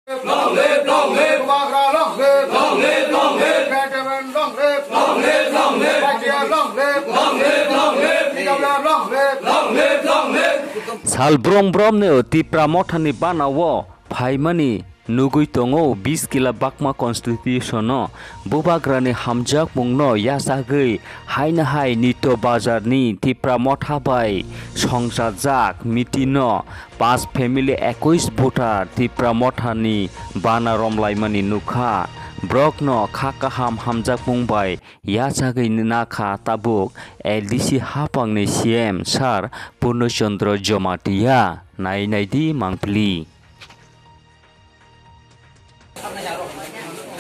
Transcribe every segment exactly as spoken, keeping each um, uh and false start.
Long live, long live. Bubagra long live. Long live, long live. Greater Tipraland long live. Long live, long live. Paidea long live. Long live, long live. P W R long live. Long live, long live. Sal brom brom ni Tipra Mothani bana o phaimani nugwi tongo bish kila bakma constitution o Bubagrani hamjakmungno yachagwi haino hai Nito Bazarni Tipra Motha bai songchajak meeting-o paanch family ekwis voter Tipra Mothani bana romlaimani nukha. Borokno kha kaham hamjakmung bai yachagwi nakha tabuk L D C haphangni C M Sir Purno Chandra Jamatia. Nai naidi mangpili.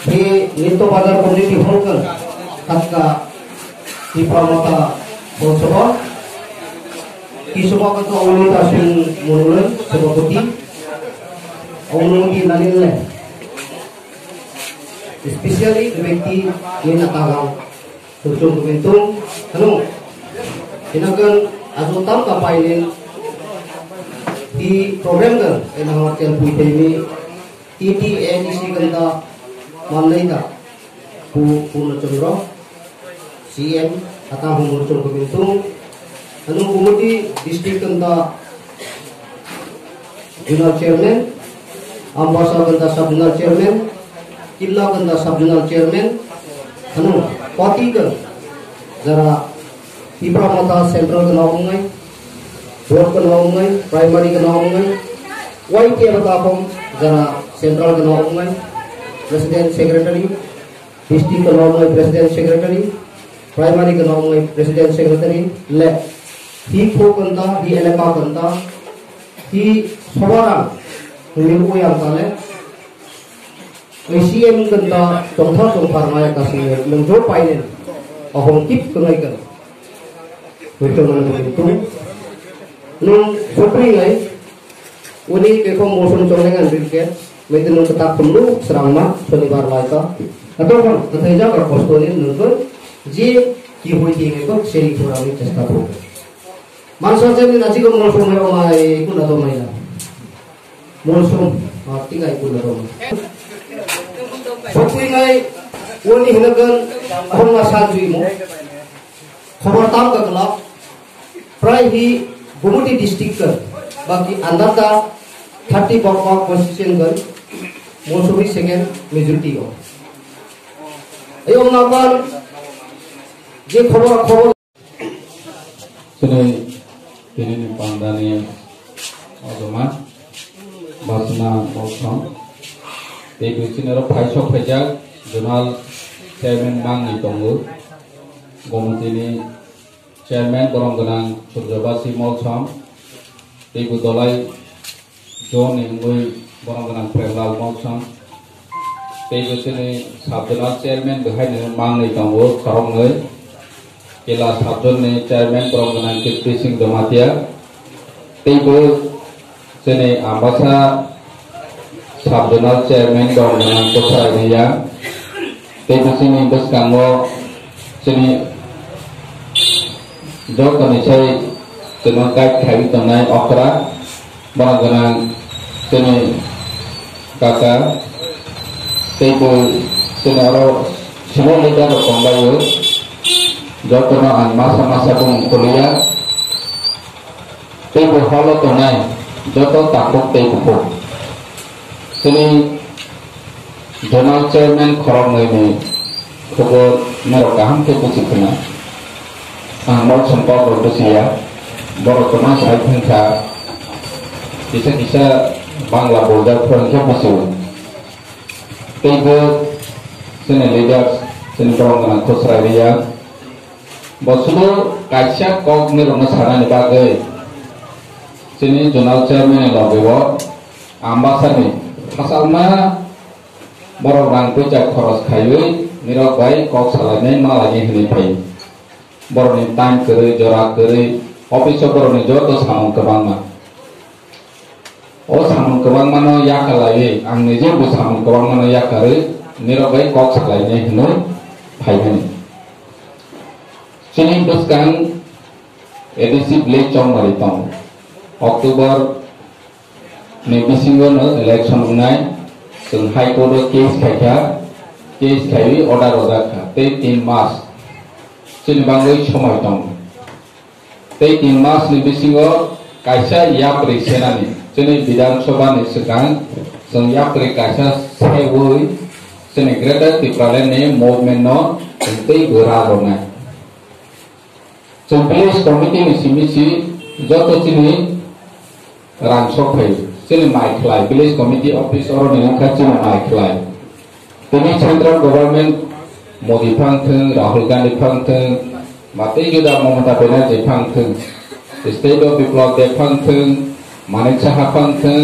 Hi Nito Bazar Community Hall khe khatka Tipra Motha Hall sobo. Ki sobo khe Aunita Singh Monoloi Sabapati, Aunoti Nalile. Specially the Bekti Nina Tagang. Kuchung kumintung, hanu. Hinakan ajo tam kapainin di program kan, ena hotel pui temi, T T A D C kanta, manlai ta, pu, pu na chondro, C M, ata hu kuchung kumintung, hanu kumudi district kanta, Zonal Chairman, Ambasa ganda Sub Zonal Chairman, Killa ganda Sub Zonal Chairman, hanu, pati gan, jara Tipra Motha Central gana wngnai, Block gana wngnai, Primary gana wngnai, Y T F tapong, jara Central gana wngnai, President Secretary, District gana wngnai President Secretary, Primary gana wngnai President Secretary, le, hi kho kanta, hi elaka kanta, hi sobarang, hi uyang tale, A C M kanta, tongthar tongthar maya kasing, nung jo painen, ahong tip tunai kan. Betul mana betul. Nung sopri ngai, Uni kekho mosong chongnai ang bil khe, meeting no kwtak phunlu srangma, sonibar lai ka. Atokon, kwthai jaga kosto ni nungkon, je ki hoi ti ngai kok, seri khura ni chesta kho. Mansa jani nachi ko mosong mai omai kuna to mai na. Mosong, ah, tingai kuna to mai. Sokwi ngai, uni hinagan, hongma sa jui mo. Khobor tam ka kwlak, prai hi Gumoti district ka, baki andar da thirty bok bok constitution ka, mosori second majority o. Ayong napan je khobor khobor. Sini, tini ni pandani ojoma, basna mosong. Tei bwsini oro phaisok phaijak, zonal chairman mangni tongo. Gomotini Chairman borok gwnang Surjobasi Molsom, tei bo Dolai zone ni wngwi borok gwnang Premlal Molsom, tei bo chini sub zonal chairman bo haino mangwi tongo khoroknwi, Kela sub zone ni chairman borok gwnang Kirti Singh Jamatia, tei bo Chini Ambasa Sub Zonal Chairman rok gwnang Bwsai Reang, tei bo chini bwskango chini jotoni sai chwngno guide khaiwi tongnai okra, borok gwnang chini kaka, tei bo chini oro senior leader rok tonglaio, jotono ang masa masa bumung khuliya. Tei bo holo tongnai joto takhuk tei bukhuk. Chini zonal chairman khoroknwi ni khobor norok kaham khe buchi khna. Ang Molsom kok rok buchiya. Borok kwma sai thangkha. Kisa kisa Bangla border phwrwng khe buchio. Tei bo chini leaders, chini borok gwnang Khosrai Reang. Bo sudu kaisa kok ni rokno sanani bagwi chini zonal chairman ni logi o Ambasani phasalma borok rang puisa khoros khaiwi nirok bai kok salainai malainai hinwi phai. Borokni time kwrwi, jora kwrwi, office o borokni joto samung kwbangma. O samung kwbangmano yakarlaiwi, ang nijebo samung kwbangmano yakarwi, nirok bai kok salainai hinwi phaimani. Chini bwskang A D C village chongmari tongo. October ni bisingo no election wngnai. Chwng High Court o case khaikha, case khaiwi order rwjakha, tei tin mas chini bagwi somoi tongo. Tei tin mas ni bisingo kaisa yapri senani chini Bidhan Sabha ni swkang chwng yapri kaisa sewi chini Greater Tipraland ni movement no chwng tei gora rwnai. Chwng village committee ni simi si joto chini rang sok phai chini mai khlai, village committee office oro ni wngkha chini mai khlai. Tini central government Modi phang thung, Rahul Gandhi phang thung, matwi juda Mamata Banerjee phang thung, state of Biplab Deb phang thung, Manik Saha phang thung,